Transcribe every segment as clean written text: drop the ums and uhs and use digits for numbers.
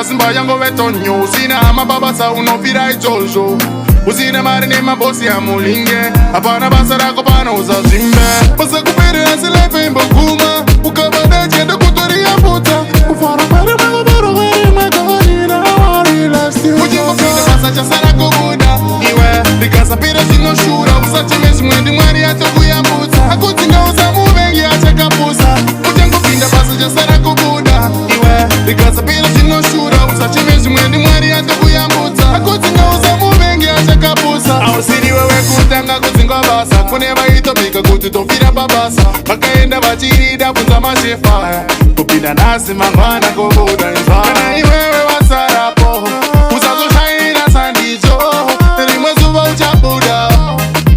Pasimba yangove tonyo. Usina hama pabasa unofira izvozvo. Usina mari nemabhosi amulinge, hapana basa rako pano, usazvimbe. Basa kuperera, asi life imboguma. Ukabada chendo kutoriyambutsa. Kufara uchingopinda basa, chasara kubuda iwe. Rikasapera zvinoshura, usacheme zvimwe ndiMwari atokuyambutsa. Akudzinga usamuvengi achakapusa. Uchangopinda basa, chasara kubuda iwe. Rikasapera zvinoshura, usacheme zvimwe ndiMwari atokuyambutsa. Akudzinga usamuvengi achakapusa. Ausiriwe wekutanga kudzingwa basa. Kune vaitobika kuti tofira pabasa, vakaenda vachirida. Bvunza mashefaya. Kupinda nhasi, mangwana kubuda. Kana iwewe wasarapo, usazoshaina sandicho. Rimwe zuva uchabuda.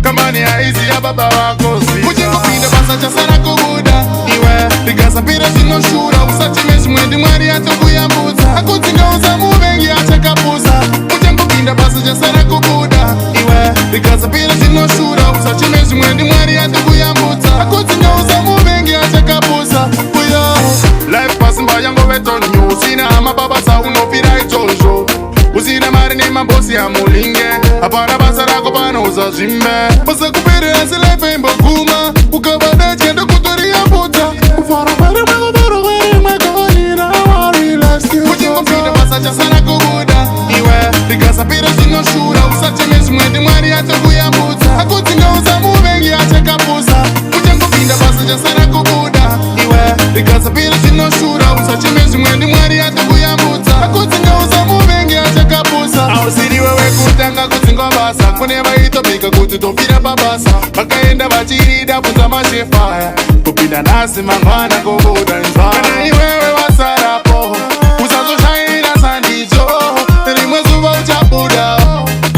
Kambani haizi yababa vako. Uchingopinda basa, chasara kubuda iwe. Rikasapera zvinoshura, usacheme zvimwe ndiMwari atokuyambutsa. Akudzinga usamuvengi achakapusa. Uchangopinda basa, chasara kubuda iwe. Rikasapera zvinoshura, usacheme zvimwe ndiMwari atokuyambutsa. Akudzinga usamuvengi achakapusa. Uyo life pasimba yangove tonyo. Usina hama pabasa unofira izvozvo. Usina mari nemabhosi amulinge, hapana basa rako pano, usazvimbe. Basa kuperera, asi life imboguma. Ukabada chendo kutoriyambutsa. Uchingopinda basa, chasara kubuda iwe. Rikasapera zvinoshura, usacheme zvimwe ndiMwari atokuyambutsa. Akudzinga usamuvengi achakapusa. Uchangopinda basa, chasara kubuda iwe. Rikasapera zvinoshura, usacheme zvimwe ndiMwari atokuyambutsa. Akudzinga usamuvengi achakapusa. Ausiriwe wekutanga kudzingwa basa. Kune vaitobika kuti tofira pabasa, vakaenda vachirida. Bvunza mashefaya. Kupinda nhasi, mangwana kubuda. Kana iwewe wasarapo, usazoshaina sandicho. Rimwe zuva uchabuda.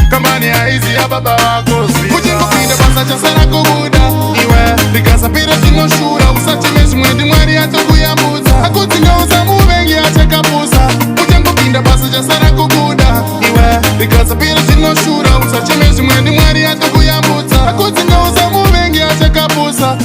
Kambani haizi yababa vako. Uchingopinda basa, chasara kubuda iwe. Rikasapera zvinoshura, usacheme zvimwe ndiMwari atokuyambutsa. Akudzinga usamuvengi achakapusa. Uchangopinda basa, chasara kubuda iwe. Rikasapera zvinoshura, usacheme zvimwe ndiMwari atokuyambutsa. Akudzinga usamuvengi achakapusa.